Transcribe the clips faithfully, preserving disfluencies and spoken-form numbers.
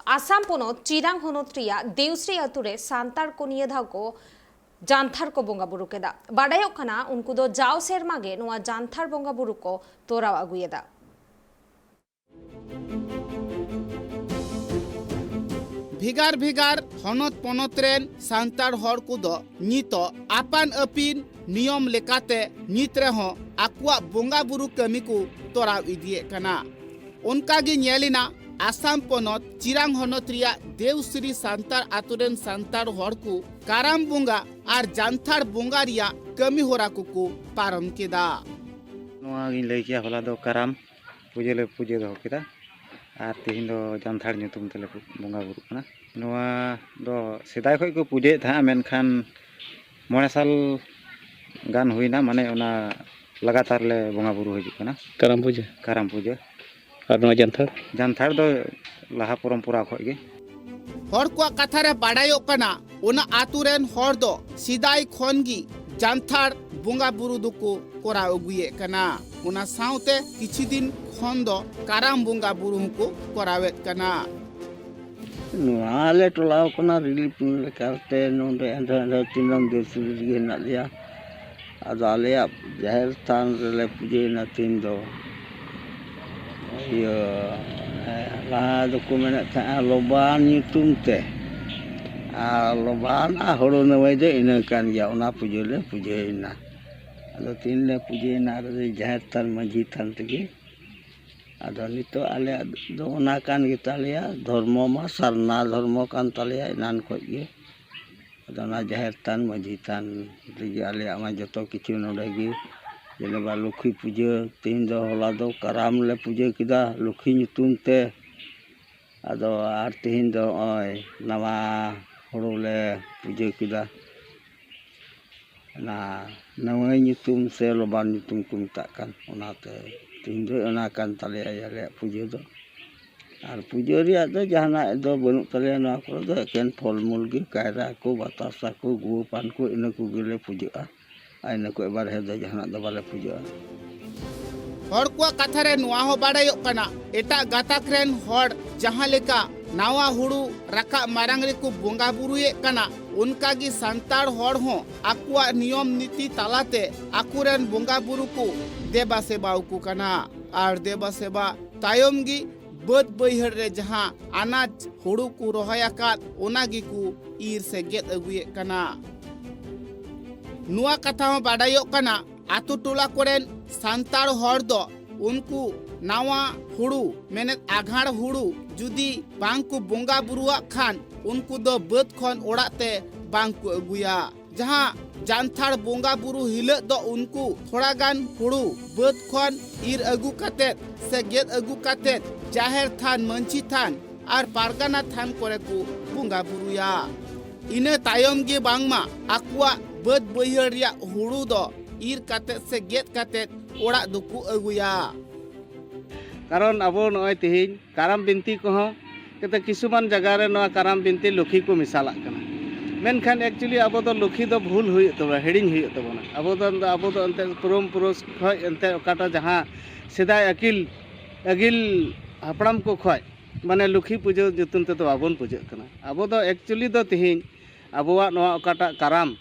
ᱟᱥᱟᱢ ᱯᱚᱱᱚᱛ ᱪᱤᱨᱟᱝ ᱦᱚᱱᱚᱛ ᱨᱮᱭᱟᱜ ᱫᱮᱣᱥᱨᱤ ᱟᱹᱛᱩ ᱨᱮ ᱥᱟᱱᱛᱟᱲ ᱠᱚ ᱱᱤᱭᱟᱹ ᱫᱷᱟᱣ ᱠᱚ ᱡᱟᱱᱛᱷᱟᱲ ᱠᱚ ᱵᱚᱸᱜᱟ ᱵᱩᱨᱩ ᱠᱮᱫᱟ᱾ ᱵᱟᱰᱟᱭᱚᱜ ᱠᱟᱱᱟ, ᱩᱱᱠᱩ ᱫᱚ ᱡᱟᱣ ᱥᱮᱨᱢᱟ ᱜᱮ ᱱᱚᱣᱟ ᱡᱟᱱᱛᱷᱟᱲ ᱵᱚᱸᱜᱟ ᱵᱩᱨᱩ ᱠᱚ ᱛᱚᱨᱟᱣ ᱟᱹᱜᱩᱭᱮᱫᱟ᱾ ᱵᱷᱮᱜᱟᱨ ᱵᱷᱮᱜᱟᱨ ᱦᱚᱱᱚᱛ ᱯᱚᱱᱚᱛ ᱨᱮᱱ ᱥᱟᱱᱛᱟᱲ ᱦᱚᱲ ᱠᱚᱫᱚ ᱱᱤᱛᱚᱜ ᱟᱯᱟᱱ ᱟᱹᱯᱤᱱ ᱱᱤᱭᱚᱢ ᱞᱮᱠᱟᱛᱮ ᱱᱤᱛ ᱨᱮᱦᱚᱸ ᱟᱠᱚᱣᱟᱜ ᱵᱚᱸᱜᱟ ᱵᱩᱨᱩ ᱠᱟᱹᱢᱤ ᱠᱚ ᱛᱚᱨᱟᱣ ᱤᱫᱤᱭᱮᱫ ᱠᱟᱱᱟ᱾ ᱚᱱᱠᱟ ᱜᱮ ᱧᱮᱞ ᱮᱱᱟ, ᱟᱥᱟᱢ ᱯᱚᱱᱚᱛ ᱪᱤᱨᱟᱝ ᱦᱚᱱᱚᱛ ᱨᱮᱭᱟᱜ ᱫᱮᱣᱥᱨᱤ ᱥᱟᱱᱛᱟᱲ ᱟᱛᱳ ᱨᱮᱱ ᱥᱟᱱᱛᱟᱲ ᱦᱚᱲ ᱠᱚ ᱠᱟᱨᱟᱢ ᱵᱚᱸᱜᱟ ᱟᱨ ᱡᱟᱱᱛᱷᱟᱲ ᱵᱚᱸᱜᱟ ᱨᱮᱭᱟᱜ ᱠᱟᱹᱢᱤ ᱦᱚᱨᱟ ᱠᱚᱠᱚ ᱯᱟᱨᱚᱢ ᱠᱮᱫᱟ᱾ ᱱᱚᱣᱟ ᱜᱤᱧ ᱞᱟᱹᱭ ᱠᱮᱭᱟ, ᱦᱚᱞᱟ ᱫᱚ ᱠᱟᱨᱟᱢ ᱯᱩᱡᱟᱹ ᱞᱮ ᱯᱩᱡᱟᱹ ᱫᱚᱦᱚ ᱠᱮᱫᱟ ᱟᱨ ᱛᱮᱦᱮᱧ ᱫᱚ ᱡᱟᱱᱛᱷᱟᱲ ᱧᱩᱛᱩᱢ ᱛᱮᱞᱮ ᱵᱚᱸᱜᱟ ᱵᱩᱨᱩᱜ ᱠᱟᱱᱟ᱾ ᱱᱚᱣᱟ ᱫᱚ ᱥᱮᱫᱟᱭ ᱠᱷᱚᱱ ᱠᱚ ᱯᱩᱡᱟᱹᱭᱮᱫ ᱛᱟᱦᱮᱸᱫ, ᱢᱮᱱᱠᱷᱟᱱ ᱢᱚᱬᱮ ᱥᱟᱞ ᱜᱟᱱ ᱦᱩᱭᱱᱟ, ᱢᱟᱱᱮ ᱚᱱᱟ ᱞᱟᱜᱟᱛᱟᱨ ᱞᱮ ᱵᱚᱸᱜᱟ ᱵᱩᱨᱩ ᱦᱤᱡᱩᱜ ᱠᱟᱱᱟ᱾ ᱠᱟᱨᱟᱢ ᱯᱩᱡᱟᱹ᱾ ᱠᱟᱨᱟᱢ ᱯᱩᱡᱟᱹ᱾ ᱟᱨ ᱱᱚᱣᱟ ᱡᱟᱱᱛᱷᱟᱲ? ᱡᱟᱱᱛᱷᱟᱲ ᱫᱚ ᱞᱟᱦᱟ ᱯᱚᱨᱚᱢᱯᱚᱨᱟ ᱠᱷᱚᱱ ᱜᱮ᱾ ᱦᱚᱲ ᱠᱚᱣᱟᱜ ᱠᱟᱛᱷᱟ ᱨᱮ ᱵᱟᱰᱟᱭᱚᱜ ᱠᱟᱱᱟ, ᱚᱱᱟ ᱟᱛᱳ ᱨᱮᱱ ᱦᱚᱲ ᱫᱚ ᱥᱮᱫᱟᱭ ᱠᱷᱚᱱ ᱜᱮ ᱡᱟᱱᱛᱷᱟᱲ ᱵᱚᱸᱜᱟ ᱵᱩᱨᱩ ᱫᱚᱠᱚ ᱠᱚᱨᱟᱣ ᱟᱹᱜᱩᱭᱮᱫ ᱠᱟᱱᱟ᱾ ᱚᱱᱟ ᱥᱟᱶᱛᱮ ᱠᱤᱪᱷᱩ ᱫᱤᱱ ᱠᱷᱚᱱ ᱫᱚ ᱠᱟᱨᱟᱢ ᱵᱚᱸᱜᱟ ᱵᱩᱨᱩ ᱦᱚᱸᱠᱚ ᱠᱚᱨᱟᱣᱮᱫ ᱠᱟᱱᱟ᱾ ᱱᱚᱣᱟ ᱟᱞᱮ ᱴᱚᱞᱟ ᱠᱟᱱᱟ ᱨᱤᱞᱤᱯᱩᱨ ᱞᱮᱠᱟᱛᱮ ᱱᱚᱰᱮ ᱮᱱ ᱨᱮᱦᱚᱸ ᱮᱱ ᱨᱮᱦᱚᱸ ᱛᱤᱱᱟᱹᱢ ᱫᱮᱣᱥᱨᱤ ᱨᱮᱜᱮ ᱦᱮᱱᱟᱜ ᱞᱮᱭᱟ᱾ ᱟᱫᱚ ᱟᱞᱮᱭᱟᱜ ᱡᱟᱦᱮᱨ ᱛᱷᱟᱱ ᱨᱮᱞᱮ ᱯᱩᱡᱟᱹᱭᱮᱱᱟ ᱛᱤᱦᱤᱧ ᱫᱚ᱾ ᱤᱭᱟᱹ ᱞᱟᱦᱟ ᱫᱚᱠᱚ ᱢᱮᱱᱮᱫ ᱛᱟᱦᱮᱸᱫᱼᱟ ᱞᱚᱵᱟᱱ ᱧᱩᱛᱩᱢ ᱛᱮ, ᱟᱨ ᱞᱚᱵᱟᱱ ᱟᱨ ᱦᱳᱲᱳ ᱱᱟᱹᱣᱟᱹᱭ ᱫᱚ ᱤᱱᱟᱹ ᱠᱟᱱ ᱜᱮᱭᱟ᱾ ᱚᱱᱟ ᱯᱩᱡᱟᱹ ᱞᱮ ᱯᱩᱡᱟᱹᱭᱮᱱᱟ᱾ ᱟᱫᱚ ᱛᱤᱦᱤᱧ ᱞᱮ ᱯᱩᱡᱟᱹᱭᱮᱱᱟ ᱟᱞᱮ ᱫᱚ ᱡᱟᱦᱮᱨ ᱛᱷᱟᱱ ᱢᱟᱹᱡᱷᱤ ᱛᱷᱟᱱ ᱨᱮᱜᱮ᱾ ᱟᱫᱚ ᱱᱤᱛᱚᱜ ᱟᱞᱮᱭᱟᱜ ᱫᱚ ᱚᱱᱟ ᱠᱟᱱ ᱜᱮᱛᱟᱞᱮᱭᱟ, ᱫᱷᱚᱨᱢᱚ ᱢᱟ ᱥᱟᱨᱱᱟ ᱫᱷᱚᱨᱢᱚ ᱠᱟᱱ ᱛᱟᱞᱮᱭᱟ ᱮᱱᱟᱱ ᱠᱷᱚᱱ ᱜᱮ᱾ ᱟᱫᱚ ᱚᱱᱟ ᱡᱟᱦᱮᱨ ᱛᱷᱟᱱ ᱢᱟᱹᱡᱷᱤ ᱛᱷᱟᱱ ᱨᱮᱜᱮ ᱟᱞᱮᱭᱟᱜ ᱢᱟ ᱡᱚᱛᱚ ᱠᱤᱪᱷᱩ ᱱᱚᱰᱮ ᱜᱮ᱾ ᱡᱮᱞᱮᱠᱟ ᱞᱚᱠᱠᱷᱤ ᱯᱩᱡᱟᱹ, ᱛᱮᱦᱮᱧ ᱫᱚ ᱦᱚᱞᱟ ᱫᱚ ᱠᱟᱨᱟᱢ ᱞᱮ ᱯᱩᱡᱟᱹ ᱠᱮᱫᱟ ᱞᱚᱠᱠᱷᱤ ᱧᱩᱛᱩᱢ ᱛᱮ᱾ ᱟᱫᱚ ᱟᱨ ᱛᱮᱦᱮᱧ ᱫᱚ ᱱᱚᱜᱼᱚᱭ ᱱᱟᱣᱟ ᱦᱳᱲᱳ ᱞᱮ ᱯᱩᱡᱟᱹ ᱠᱮᱫᱟ᱾ ᱚᱱᱟ ᱱᱟᱹᱣᱟᱹᱭ ᱧᱩᱛᱩᱢ ᱥᱮ ᱞᱚᱵᱟᱱ ᱧᱩᱛᱩᱢ ᱠᱚ ᱢᱮᱛᱟᱜ ᱠᱟᱱ, ᱚᱱᱟᱛᱮ ᱛᱮᱦᱮᱧ ᱫᱚ ᱚᱱᱟ ᱠᱟᱱ ᱛᱟᱞᱮᱭᱟ ᱟᱞᱮᱭᱟᱜ ᱯᱩᱡᱟᱹ ᱫᱚ᱾ ᱟᱨ ᱯᱩᱡᱟᱹ ᱨᱮᱭᱟᱜ ᱫᱚ ᱡᱟᱦᱟᱱᱟᱜ ᱫᱚ ᱵᱟᱹᱱᱩᱜ ᱛᱟᱞᱮᱭᱟ ᱱᱚᱣᱟ ᱠᱚᱨᱮ ᱫᱚ, ᱮᱠᱮᱱ ᱯᱷᱚᱞ ᱢᱩᱞ ᱜᱮ, ᱠᱟᱭᱨᱟ ᱠᱚ, ᱵᱟᱛᱟᱥᱟ ᱠᱚ, ᱜᱩᱲ ᱯᱟᱱ ᱠᱚ, ᱤᱱᱟᱹ ᱠᱚᱜᱮ ᱞᱮ ᱯᱩᱡᱟᱹᱜᱼᱟ᱾ ᱟᱨ ᱤᱱᱟᱹ ᱠᱷᱚᱱ ᱵᱟᱨᱦᱮ ᱫᱚ ᱡᱟᱦᱟᱱᱟᱜ ᱫᱚ ᱵᱟᱞᱮ ᱯᱩᱡᱟᱹᱜᱼᱟ᱾ ᱦᱚᱲ ᱠᱚᱣᱟᱜ ᱠᱟᱛᱷᱟ ᱨᱮ ᱱᱚᱣᱟ ᱦᱚᱸ ᱵᱟᱰᱟᱭᱚᱜ ᱠᱟᱱᱟ, ᱮᱴᱟᱜ ᱜᱟᱛᱟᱠ ᱨᱮᱱ ᱦᱚᱲ ᱡᱟᱦᱟᱸ ᱞᱮᱠᱟ ᱱᱟᱣᱟ ᱦᱩᱲᱩ ᱨᱟᱠᱟᱵ ᱢᱟᱲᱟᱝ ᱨᱮᱠᱚ ᱵᱚᱸᱜᱟ ᱵᱩᱨᱩᱭᱮᱫ ᱠᱟᱱᱟ, ᱚᱱᱠᱟ ᱜᱮ ᱥᱟᱱᱛᱟᱲ ᱦᱚᱲ ᱦᱚᱸ ᱟᱠᱚᱣᱟᱜ ᱱᱤᱭᱚᱢ ᱱᱤᱛᱤ ᱛᱟᱞᱟᱛᱮ ᱟᱠᱚᱨᱮᱱ ᱵᱚᱸᱜᱟ ᱵᱩᱨᱩ ᱠᱚ ᱫᱮᱵᱟ ᱥᱮᱵᱟ ᱟᱠᱚ ᱠᱟᱱᱟ᱾ ᱟᱨ ᱫᱮᱵᱟ ᱥᱮᱵᱟ ᱛᱟᱭᱚᱢ ᱜᱮ ᱵᱟᱹᱫᱽ ᱵᱟᱹᱭᱦᱟᱹᱲ ᱨᱮ ᱡᱟᱦᱟᱸ ᱟᱱᱟᱡ ᱦᱩᱲᱩ ᱠᱚ ᱨᱚᱦᱚᱭ ᱟᱠᱟᱫ, ᱚᱱᱟ ᱜᱮᱠᱚ ᱤᱨ ᱥᱮ ᱜᱮᱫ ᱟᱹᱜᱩᱭᱮᱫ ᱠᱟᱱᱟ᱾ ᱱᱚᱣᱟ ᱠᱟᱛᱷᱟ ᱦᱚᱸ ᱵᱟᱰᱟᱭᱚᱜ ᱠᱟᱱᱟ, ᱟᱛᱳ ᱴᱚᱞᱟ ᱠᱚᱨᱮᱱ ᱥᱟᱱᱛᱟᱲ ᱦᱚᱲ ᱫᱚ ᱩᱱᱠᱩ ᱱᱟᱣᱟ ᱦᱩᱲᱩ, ᱢᱮᱱᱮᱫ ᱟᱜᱷᱟᱲ ᱦᱩᱲᱩ ᱡᱩᱫᱤ ᱵᱟᱝ ᱠᱚ ᱵᱚᱸᱜᱟ ᱵᱩᱨᱩᱣᱟᱜ ᱠᱷᱟᱱ, ᱩᱱᱠᱩ ᱫᱚ ᱵᱟᱹᱫᱽ ᱠᱷᱚᱱ ᱚᱲᱟᱜ ᱛᱮ ᱵᱟᱝ ᱠᱚ ᱟᱹᱜᱩᱭᱟ᱾ ᱡᱟᱦᱟᱸ ᱡᱟᱱᱛᱷᱟᱲ ᱵᱚᱸᱜᱟ ᱵᱩᱨᱩ ᱦᱤᱞᱳᱜ ᱫᱚ ᱩᱱᱠᱩ ᱛᱷᱚᱲᱟ ᱜᱟᱱ ᱦᱩᱲᱩ ᱵᱟᱹᱫᱽ ᱠᱷᱚᱱ ᱤᱨ ᱟᱹᱜᱩ ᱠᱟᱛᱮᱫ ᱥᱮ ᱜᱮᱫ ᱟᱹᱜᱩ ᱠᱟᱛᱮᱫ ᱡᱟᱦᱮᱨ ᱛᱷᱟᱱ, ᱢᱟᱹᱡᱷᱤ ᱛᱷᱟᱱ ᱟᱨ ᱯᱟᱨᱜᱟᱱᱟ ᱛᱷᱟᱱ ᱠᱚᱨᱮ ᱠᱚ ᱵᱚᱸᱜᱟ ᱵᱩᱨᱩᱭᱟ᱾ ᱤᱱᱟᱹ ᱛᱟᱭᱚᱢ ᱜᱮ ᱵᱟᱝᱢᱟ ᱟᱠᱚᱣᱟᱜ ᱵᱟᱹᱫᱽ ᱵᱟᱹᱭᱦᱟᱹᱲ ᱨᱮᱭᱟᱜ ᱦᱩᱲᱩ ᱫᱚ ᱤᱨ ᱠᱟᱛᱮᱫ ᱥᱮ ᱜᱮᱫ ᱠᱟᱛᱮᱫ ᱚᱲᱟᱜ ᱫᱚᱠᱚ ᱟᱹᱜᱩᱭᱟ᱾ ᱠᱟᱨᱚᱱ ᱟᱵᱚ ᱱᱚᱜᱼᱚᱭ ᱛᱮᱦᱮᱧ ᱠᱟᱨᱟᱢ ᱵᱤᱱᱛᱤ ᱠᱚᱦᱚᱸ ᱠᱟᱛᱮ ᱠᱤᱪᱷᱩᱢᱟᱱ ᱡᱟᱭᱜᱟ ᱨᱮ ᱱᱚᱣᱟ ᱠᱟᱨᱟᱢ ᱵᱤᱱᱛᱤ ᱞᱩᱠᱷᱤ ᱠᱚ ᱢᱮᱥᱟᱞᱟᱜ ᱠᱟᱱᱟ᱾ ᱢᱮᱱᱠᱷᱟᱱ actually ᱟᱵᱚ ᱫᱚ ᱞᱩᱠᱷᱤ ᱫᱚ ᱵᱷᱩᱞ ᱦᱩᱭᱩᱜ ᱛᱟᱵᱚᱱᱟ, ᱦᱤᱲᱤᱧ ᱦᱩᱭᱩᱜ ᱛᱟᱵᱚᱱᱟ᱾ ᱟᱵᱚ ᱫᱚ, ᱟᱵᱚ ᱫᱚ ᱮᱱᱛᱮᱫ ᱯᱩᱨᱩᱢ ᱯᱩᱨᱩᱥ ᱠᱷᱚᱡ ᱮᱱᱛᱮᱫ ᱚᱠᱟᱴᱟᱜ ᱡᱟᱦᱟᱸ ᱥᱮᱫᱟᱭ ᱟᱹᱠᱤᱞ, ᱟᱹᱜᱤᱞ ᱦᱟᱯᱲᱟᱢ ᱠᱚ ᱠᱷᱚᱡ ᱢᱟᱱᱮ ᱞᱩᱠᱷᱤ ᱯᱩᱡᱟᱹ ᱧᱩᱛᱩᱢ ᱛᱮᱫᱚ ᱵᱟᱵᱚᱱ ᱯᱩᱡᱟᱹᱜ ᱠᱟᱱᱟ᱾ ᱟᱵᱚ ᱫᱚ actually ᱫᱚ ᱛᱮᱦᱮᱧ ᱟᱵᱚᱣᱟᱜ ᱱᱚᱣᱟ ᱚᱠᱟᱴᱟᱜ ᱠᱟᱨᱟᱢ,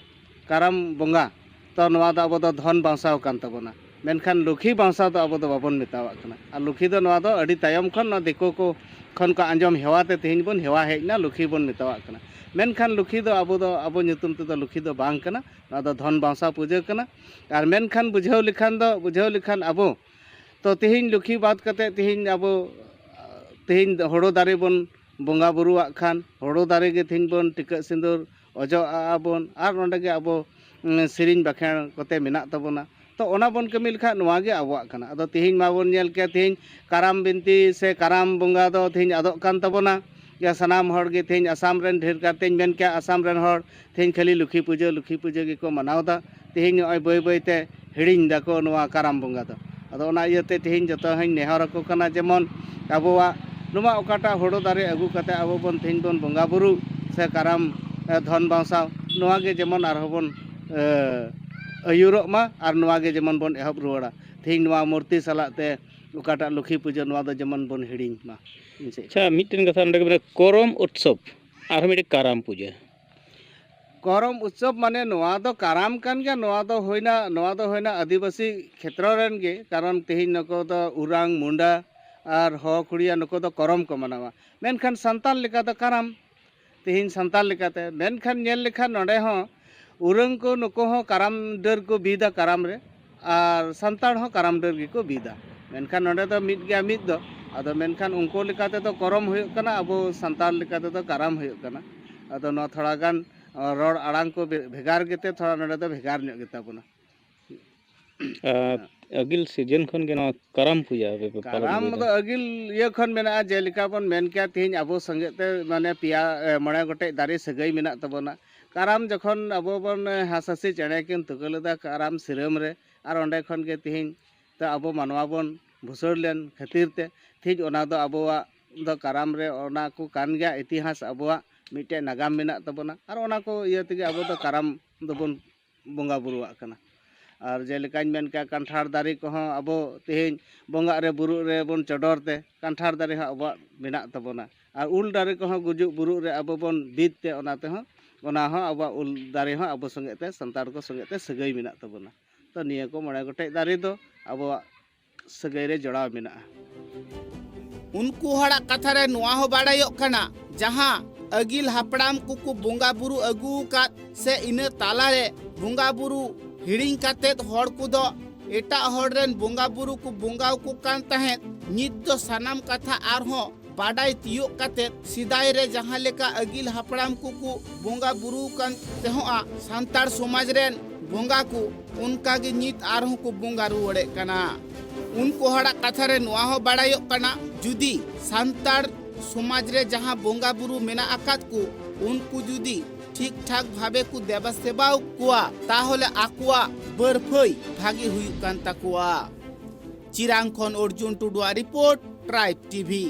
ᱠᱟᱨᱟᱢ ᱵᱚᱸᱜᱟ, ᱛᱚ ᱱᱚᱣᱟ ᱫᱚ ᱟᱵᱚ ᱫᱚ ᱫᱷᱚᱱ ᱵᱟᱝᱥᱟᱣ ᱠᱟᱱ ᱛᱟᱵᱚᱱᱟ᱾ ᱢᱮᱱᱠᱷᱟᱱ ᱞᱩᱠᱷᱤ ᱵᱟᱝᱥᱟᱣ ᱫᱚ ᱟᱵᱚ ᱫᱚ ᱵᱟᱵᱚᱱ ᱢᱮᱛᱟᱣᱟᱜ ᱠᱟᱱᱟ᱾ ᱟᱨ ᱞᱩᱠᱷᱤ ᱫᱚ ᱱᱚᱣᱟ ᱫᱚ ᱟᱹᱰᱤ ᱛᱟᱭᱚᱢ ᱠᱷᱚᱱ ᱱᱚᱣᱟ ᱫᱤᱠᱩ ᱠᱚ ᱠᱷᱚᱱ ᱠᱚ ᱟᱸᱡᱚᱢ ᱦᱮᱣᱟ ᱛᱮ ᱛᱮᱦᱮᱧ ᱵᱚᱱ ᱦᱮᱣᱟ ᱦᱮᱡ ᱮᱱᱟ, ᱞᱩᱠᱷᱤ ᱵᱚᱱ ᱢᱮᱛᱟᱣᱟᱜ ᱠᱟᱱᱟ᱾ ᱢᱮᱱᱠᱷᱟᱱ ᱞᱩᱠᱷᱤ ᱫᱚ ᱟᱵᱚ ᱫᱚ, ᱟᱵᱚ ᱧᱩᱛᱩᱢ ᱛᱮᱫᱚ ᱞᱩᱠᱷᱤ ᱫᱚ ᱵᱟᱝ ᱠᱟᱱᱟ, ᱱᱚᱣᱟ ᱫᱚ ᱫᱷᱚᱱ ᱵᱟᱝᱥᱟᱣ ᱯᱩᱡᱟᱹ ᱠᱟᱱᱟ᱾ ᱟᱨ ᱢᱮᱱᱠᱷᱟᱱ ᱵᱩᱡᱷᱟᱹᱣ ᱞᱮᱠᱷᱟᱱ ᱫᱚ, ᱵᱩᱡᱷᱟᱹᱣ ᱞᱮᱠᱷᱟᱱ ᱟᱵᱚ ᱛᱚ ᱛᱮᱦᱮᱧ ᱞᱩᱠᱷᱤ ᱵᱟᱫ ᱠᱟᱛᱮ ᱛᱮᱦᱮᱧ ᱟᱵᱚ, ᱛᱮᱦᱮᱧ ᱦᱳᱲᱳ ᱫᱟᱨᱮ ᱵᱚᱱ ᱵᱚᱸᱜᱟ ᱵᱩᱨᱩᱣᱟᱜ ᱠᱷᱟᱱ, ᱦᱳᱲᱳ ᱫᱟᱨᱮ ᱜᱮ ᱛᱮᱦᱮᱧ ᱵᱚᱱ ᱴᱤᱠᱟᱹᱜ ᱥᱤᱸᱫᱩᱨ ᱚᱡᱚᱜ ᱟᱜᱼᱟ ᱵᱚᱱ, ᱟᱨ ᱱᱚᱸᱰᱮ ᱜᱮ ᱟᱵᱚ, ᱩᱸ, ᱥᱮᱨᱮᱧ ᱵᱟᱠᱷᱮᱬ ᱠᱚᱛᱮ ᱢᱮᱱᱟᱜ ᱛᱟᱵᱚᱱᱟ᱾ ᱛᱚ ᱚᱱᱟ ᱵᱚᱱ ᱠᱟᱹᱢᱤ ᱞᱮᱠᱷᱟᱱ ᱱᱚᱣᱟ ᱜᱮ ᱟᱵᱚᱣᱟᱜ ᱠᱟᱱᱟ᱾ ᱟᱫᱚ ᱛᱮᱦᱮᱧ ᱢᱟᱵᱚᱱ ᱧᱮᱞ ᱠᱮᱫ, ᱛᱮᱦᱮᱧ ᱠᱟᱨᱟᱢ ᱵᱤᱱᱛᱤ ᱥᱮ ᱠᱟᱨᱟᱢ ᱵᱚᱸᱜᱟ ᱫᱚ ᱛᱮᱦᱮᱧ ᱟᱫᱚᱜ ᱠᱟᱱ ᱛᱟᱵᱚᱱᱟ᱾ ᱭᱟ ᱥᱟᱱᱟᱢ ᱦᱚᱲ ᱜᱮ ᱛᱮᱦᱮᱧ ᱟᱥᱟᱢ ᱨᱮᱱ, ᱰᱷᱮᱨ ᱠᱟᱨᱛᱮᱧ ᱢᱮᱱ ᱠᱮᱭᱟ ᱟᱥᱟᱢ ᱨᱮᱱ ᱦᱚᱲ ᱛᱮᱦᱮᱧ ᱠᱷᱟᱹᱞᱤ ᱞᱩᱠᱷᱤ ᱯᱩᱡᱟᱹ, ᱞᱩᱠᱷᱤ ᱯᱩᱡᱟᱹ ᱜᱮᱠᱚ ᱢᱟᱱᱟᱣ ᱮᱫᱟ᱾ ᱛᱮᱦᱮᱧ ᱱᱚᱜᱼᱚᱭ ᱵᱟᱹᱭ ᱵᱟᱹᱭ ᱛᱮ ᱦᱤᱲᱤᱧ ᱫᱟᱠᱚ ᱱᱚᱣᱟ ᱠᱟᱨᱟᱢ ᱵᱚᱸᱜᱟ ᱫᱚ᱾ ᱟᱫᱚ ᱚᱱᱟ ᱤᱭᱟᱹᱛᱮ ᱛᱮᱦᱮᱧ ᱡᱚᱛᱚ ᱦᱚᱧ ᱱᱮᱦᱚᱨ ᱟᱠᱚ ᱠᱟᱱᱟ, ᱡᱮᱢᱚᱱ ᱟᱵᱚᱣᱟᱜ ᱱᱚᱣᱟ ᱚᱠᱟᱴᱟᱜ ᱦᱳᱲᱳ ᱫᱟᱨᱮ ᱟᱹᱜᱩ ᱠᱟᱛᱮ ᱟᱵᱚ ᱵᱚᱱ ᱛᱮᱦᱮᱧ ᱵᱚᱱ ᱵᱚᱸᱜᱟ ᱵᱩᱨᱩ ᱥᱮ ᱠᱟᱨᱟᱢ, ᱮ, ᱫᱷᱚᱱ ᱵᱟᱝᱥᱟᱣ, ᱱᱚᱣᱟ ᱜᱮ ᱡᱮᱢᱚᱱ ᱟᱨᱦᱚᱸ ᱵᱚᱱ, ᱮ, ᱟᱹᱭᱩᱨᱚᱜ ᱢᱟ ᱟᱨ ᱱᱚᱣᱟ ᱜᱮ ᱡᱮᱢᱚᱱ ᱵᱚᱱ ᱮᱦᱚᱵ ᱨᱩᱣᱟᱹᱲᱟ᱾ ᱛᱮᱦᱮᱧ ᱱᱚᱣᱟ ᱢᱩᱨᱛᱤ ᱥᱟᱞᱟᱜ ᱛᱮ ᱚᱠᱟᱴᱟᱜ ᱞᱚᱠᱠᱷᱤ ᱯᱩᱡᱟᱹ, ᱱᱚᱣᱟ ᱫᱚ ᱡᱮᱢᱚᱱ ᱵᱚᱱ ᱦᱤᱲᱤᱧ ᱢᱟ᱾ ᱤᱧ ᱥᱮᱫ ᱟᱪᱪᱷᱟ, ᱢᱤᱫᱴᱮᱱ ᱠᱟᱛᱷᱟ ᱱᱚᱰᱮ ᱜᱮ ᱢᱮᱱᱟᱜᱼᱟ, ᱠᱚᱨᱚᱢ ᱩᱛᱥᱚᱵ, ᱟᱨᱦᱚᱸ ᱢᱤᱫᱴᱮᱱ ᱠᱟᱨᱟᱢ ᱯᱩᱡᱟᱹ᱾ ᱠᱚᱨᱚᱢ ᱩᱛᱥᱚᱵ ᱢᱟᱱᱮ ᱱᱚᱣᱟ ᱫᱚ ᱠᱟᱨᱟᱢ ᱠᱟᱱ ᱜᱮᱭᱟ᱾ ᱱᱚᱣᱟ ᱫᱚ ᱦᱩᱭᱱᱟ, ᱱᱚᱣᱟ ᱫᱚ ᱦᱩᱭᱱᱟ ᱟᱹᱫᱤᱵᱟᱹᱥᱤ ᱠᱷᱮᱛᱨᱚ ᱨᱮᱱ ᱜᱮ, ᱠᱟᱨᱚᱱ ᱛᱮᱦᱮᱧ ᱱᱩᱠᱩ ᱫᱚ ᱩᱨᱟᱝ, ᱢᱩᱱᱰᱟ ᱟᱨ ᱦᱚ ᱠᱷᱩᱲᱤᱭᱟ, ᱱᱩᱠᱩ ᱫᱚ ᱠᱚᱨᱚᱢ ᱠᱚ ᱢᱟᱱᱟᱣᱟ᱾ ᱢᱮᱱᱠᱷᱟᱱ ᱥᱟᱱᱛᱟᱲ ᱞᱮᱠᱟ ᱫᱚ ᱠᱟᱨᱟᱢ, ᱛᱮᱦᱮᱧ ᱥᱟᱱᱛᱟᱲ ᱞᱮᱠᱟᱛᱮ᱾ ᱢᱮᱱᱠᱷᱟᱱ ᱧᱮᱞ ᱞᱮᱠᱷᱟᱱ ᱱᱚᱰᱮ ᱦᱚᱸ ᱩᱨᱟᱹᱝ ᱠᱚ ᱱᱩᱠᱩ ᱦᱚᱸ ᱠᱟᱨᱟᱢ ᱰᱟᱹᱨ ᱠᱚ ᱵᱤᱫᱟ ᱠᱟᱨᱟᱢ ᱨᱮ, ᱟᱨ ᱥᱟᱱᱛᱟᱲ ᱦᱚᱸ ᱠᱟᱨᱟᱢ ᱰᱟᱹᱨ ᱜᱮᱠᱚ ᱵᱤᱫᱟ᱾ ᱢᱮᱱᱠᱷᱟᱱ ᱱᱚᱰᱮ ᱫᱚ ᱢᱤᱫ ᱜᱮᱭᱟ ᱢᱤᱫ ᱫᱚ᱾ ᱟᱫᱚ ᱢᱮᱱᱠᱷᱟᱱ ᱩᱱᱠᱩ ᱞᱮᱠᱟ ᱛᱮᱫᱚ ᱠᱚᱨᱚᱢ ᱦᱩᱭᱩᱜ ᱠᱟᱱᱟ, ᱟᱵᱚ ᱥᱟᱱᱛᱟᱲ ᱞᱮᱠᱟ ᱛᱮᱫᱚ ᱠᱟᱨᱟᱢ ᱦᱩᱭᱩᱜ ᱠᱟᱱᱟ᱾ ᱟᱫᱚ ᱱᱚᱣᱟ ᱛᱷᱚᱲᱟ ᱜᱟᱱ, ᱟᱸ, ᱨᱚᱲ ᱟᱲᱟᱝ ᱠᱚ ᱵᱷᱮ-, ᱵᱷᱮᱜᱟᱨ ᱜᱮᱛᱮ ᱛᱷᱚᱲᱟ ᱱᱚᱰᱮ ᱫᱚ ᱵᱷᱮᱜᱟᱨ ᱧᱚᱜ ᱜᱮᱛᱟ ᱵᱚᱱᱟ᱾ ᱟᱨ ᱟᱹᱜᱤᱞ ᱥᱤᱨᱡᱚᱱ ᱠᱷᱚᱱ ᱜᱮ ᱱᱚᱣᱟ ᱠᱟᱨᱟᱢ ᱯᱩᱡᱟᱹ ᱯᱮ ᱯᱟᱞᱚᱱ ᱠᱟᱨᱟᱢ ᱟᱹᱜᱩᱭᱮᱫᱟ? ᱫᱚ ᱟᱹᱜᱤᱞ ᱤᱭᱟᱹ ᱠᱷᱚᱱ ᱢᱮᱱᱟᱜᱼᱟ, ᱡᱮᱞᱮᱠᱟ ᱵᱚᱱ ᱢᱮᱱ ᱠᱮᱭᱟ, ᱛᱮᱦᱮᱧ ᱟᱵᱚ ᱥᱚᱸᱜᱮ ᱛᱮ ᱢᱟᱱᱮ ᱯᱮᱭᱟ, ᱮ, ᱢᱚᱬᱮ ᱜᱚᱴᱮᱡ ᱫᱟᱨᱮ ᱥᱟᱹᱜᱟᱹᱭ ᱢᱮᱱᱟᱜ ᱛᱟᱵᱚᱱᱟ᱾ ᱠᱟᱨᱟᱢ ᱡᱚᱠᱷᱚᱱ ᱟᱵᱚ ᱵᱚᱱ, ᱮ, ᱦᱟᱸᱥ ᱦᱟᱸᱥᱤ ᱪᱮᱬᱮ ᱠᱤᱱ ᱛᱩᱠᱟᱹ ᱞᱮᱫᱟ ᱠᱟᱨᱟᱢ ᱥᱤᱨᱟᱹᱢ ᱨᱮ, ᱟᱨ ᱚᱸᱰᱮ ᱠᱷᱚᱱ ᱜᱮ ᱛᱮᱦᱮᱧ ᱛᱚ ᱟᱵᱚ ᱢᱟᱱᱣᱟ ᱵᱚᱱ ᱵᱷᱩᱥᱟᱹᱲ ᱞᱮᱱ ᱠᱷᱟᱹᱛᱤᱨ ᱛᱮ ᱛᱮᱦᱮᱧ ᱚᱱᱟ ᱫᱚ ᱟᱵᱚᱣᱟᱜ ᱫᱚ ᱠᱟᱨᱟᱢ ᱨᱮ ᱚᱱᱟ ᱠᱚ ᱠᱟᱱ ᱜᱮᱭᱟ, ᱤᱛᱤᱦᱟᱥ ᱟᱵᱚᱣᱟᱜ ᱢᱤᱫᱴᱮᱡ ᱱᱟᱜᱟᱢ ᱢᱮᱱᱟᱜ ᱛᱟᱵᱚᱱᱟ, ᱟᱨ ᱚᱱᱟ ᱠᱚ ᱤᱭᱟᱹ ᱛᱮᱜᱮ ᱟᱵᱚ ᱫᱚ ᱠᱟᱨᱟᱢ ᱫᱚᱵᱚᱱ ᱵᱚᱸᱜᱟ ᱵᱩᱨᱩᱣᱟᱜ ᱠᱟᱱᱟ᱾ ᱟᱨ ᱡᱮᱞᱮᱠᱟᱧ ᱢᱮᱱ ᱠᱮᱭᱟ, ᱠᱟᱱᱴᱷᱟᱲ ᱫᱟᱨᱮ ᱠᱚᱦᱚᱸ ᱟᱵᱚ ᱛᱮᱦᱮᱧ ᱵᱚᱸᱜᱟᱜ ᱨᱮ ᱵᱩᱨᱩᱜ ᱨᱮ ᱵᱚᱱ ᱪᱚᱰᱚᱨ ᱛᱮ ᱠᱟᱱᱴᱷᱟᱲ ᱫᱟᱨᱮ ᱦᱚᱸ ᱟᱵᱚᱣᱟᱜ ᱢᱮᱱᱟᱜ ᱛᱟᱵᱚᱱᱟ᱾ ᱟᱨ ᱩᱞ ᱫᱟᱨᱮ ᱠᱚᱦᱚᱸ ᱜᱩᱡᱩᱜ ᱵᱩᱨᱩᱜ ᱨᱮ ᱟᱵᱚ ᱵᱚᱱ ᱵᱤᱫ ᱛᱮ, ᱚᱱᱟ ᱛᱮᱦᱚᱸ, ᱚᱱᱟ ᱦᱚᱸ ᱟᱵᱚᱣᱟᱜ ᱩᱞ ᱫᱟᱨᱮ ᱦᱚᱸ ᱟᱵᱚ ᱥᱚᱸᱜᱮ ᱛᱮ, ᱥᱟᱱᱛᱟᱲ ᱠᱚ ᱥᱚᱸᱜᱮ ᱛᱮ ᱥᱟᱹᱜᱟᱹᱭ ᱢᱮᱱᱟᱜ ᱛᱟᱵᱚᱱᱟ᱾ ᱛᱚ ᱱᱤᱭᱟᱹ ᱠᱚ ᱢᱚᱬᱮ ᱜᱚᱴᱮᱡ ᱫᱟᱨᱮ ᱫᱚ ᱟᱵᱚᱣᱟᱜ ᱥᱟᱹᱜᱟᱹᱭ ᱨᱮ ᱡᱚᱲᱟᱣ ᱢᱮᱱᱟᱜᱼᱟ᱾ ᱩᱱᱠᱩ ᱦᱚᱲᱟᱜ ᱠᱟᱛᱷᱟ ᱨᱮ ᱱᱚᱣᱟ ᱦᱚᱸ ᱵᱟᱲᱟᱭᱚᱜ ᱠᱟᱱᱟ, ᱡᱟᱦᱟᱸ ᱟᱹᱜᱤᱞ ᱦᱟᱯᱲᱟᱢ ᱠᱚᱠᱚ ᱵᱚᱸᱜᱟ ᱵᱩᱨᱩ ᱟᱹᱜᱩ ᱟᱠᱟᱫ ᱥᱮ ᱤᱱᱟᱹ ᱛᱟᱞᱟᱨᱮ ᱵᱚᱸᱜᱟ ᱵᱩᱨᱩ ᱦᱤᱲᱤᱧ ᱠᱟᱛᱮᱫ ᱦᱚᱲ ᱠᱚᱫᱚ ᱮᱴᱟᱜ ᱦᱚᱲ ᱨᱮᱱ ᱵᱚᱸᱜᱟ ᱵᱩᱨᱩ ᱠᱚ ᱵᱚᱸᱜᱟ ᱟᱠᱚ ᱠᱟᱱ ᱛᱟᱦᱮᱸᱫ᱾ ᱱᱤᱛ ᱫᱚ ᱥᱟᱱᱟᱢ ᱠᱟᱛᱷᱟ ᱟᱨᱦᱚᱸ ᱵᱟᱰᱟᱭ ᱛᱤᱭᱳᱜ ᱠᱟᱛᱮᱫ ᱥᱮᱫᱟᱭ ᱨᱮ ᱡᱟᱦᱟᱸ ᱞᱮᱠᱟ ᱟᱹᱜᱤᱞ ᱦᱟᱯᱲᱟᱢ ᱠᱚᱠᱚ ᱵᱚᱸᱜᱟ ᱵᱩᱨᱩ ᱠᱟᱱ ᱛᱟᱦᱮᱸᱫᱼᱟ ᱥᱟᱱᱛᱟᱲ ᱥᱚᱢᱟᱡᱽ ᱨᱮᱱ ᱵᱚᱸᱜᱟ ᱠᱚ, ᱚᱱᱠᱟ ᱜᱮ ᱱᱤᱛ ᱟᱨᱦᱚᱸ ᱠᱚ ᱵᱚᱸᱜᱟ ᱨᱩᱣᱟᱹᱲᱮᱫ ᱠᱟᱱᱟ᱾ ᱩᱱᱠᱩ ᱦᱚᱲᱟᱜ ᱠᱟᱛᱷᱟ ᱨᱮ ᱱᱚᱣᱟ ᱦᱚᱸ ᱵᱟᱲᱟᱭᱚᱜ ᱠᱟᱱᱟ, ᱡᱩᱫᱤ ᱥᱟᱱᱛᱟᱲ ᱥᱚᱢᱟᱡᱽ ᱨᱮ ᱡᱟᱦᱟᱸ ᱵᱚᱸᱜᱟ ᱵᱩᱨᱩ ᱢᱮᱱᱟᱜ ᱟᱠᱟᱫ ᱠᱚ, ᱩᱱᱠᱩ ᱡᱩᱫᱤ ᱴᱷᱤᱠ ᱴᱷᱟᱠ ᱵᱷᱟᱵᱮ ᱠᱚ ᱫᱮᱵᱟ ᱥᱮᱵᱟ ᱠᱚᱣᱟ, ᱛᱟᱦᱚᱞᱮ ᱟᱠᱚᱣᱟᱜ ᱵᱟᱹᱨᱯᱷᱟᱹᱭ ᱵᱷᱟᱜᱮ ᱦᱩᱭᱩᱜ ᱠᱟᱱ ᱛᱟᱠᱚᱣᱟ᱾ ᱪᱤᱨᱟᱝ ᱠᱷᱚᱱ ᱚᱨᱡᱩᱱ ᱴᱩᱰᱩᱣᱟᱜ ᱨᱤᱯᱳᱨᱴ, ᱴᱨᱟᱭᱤᱵᱽ ᱴᱤᱵᱷᱤ᱾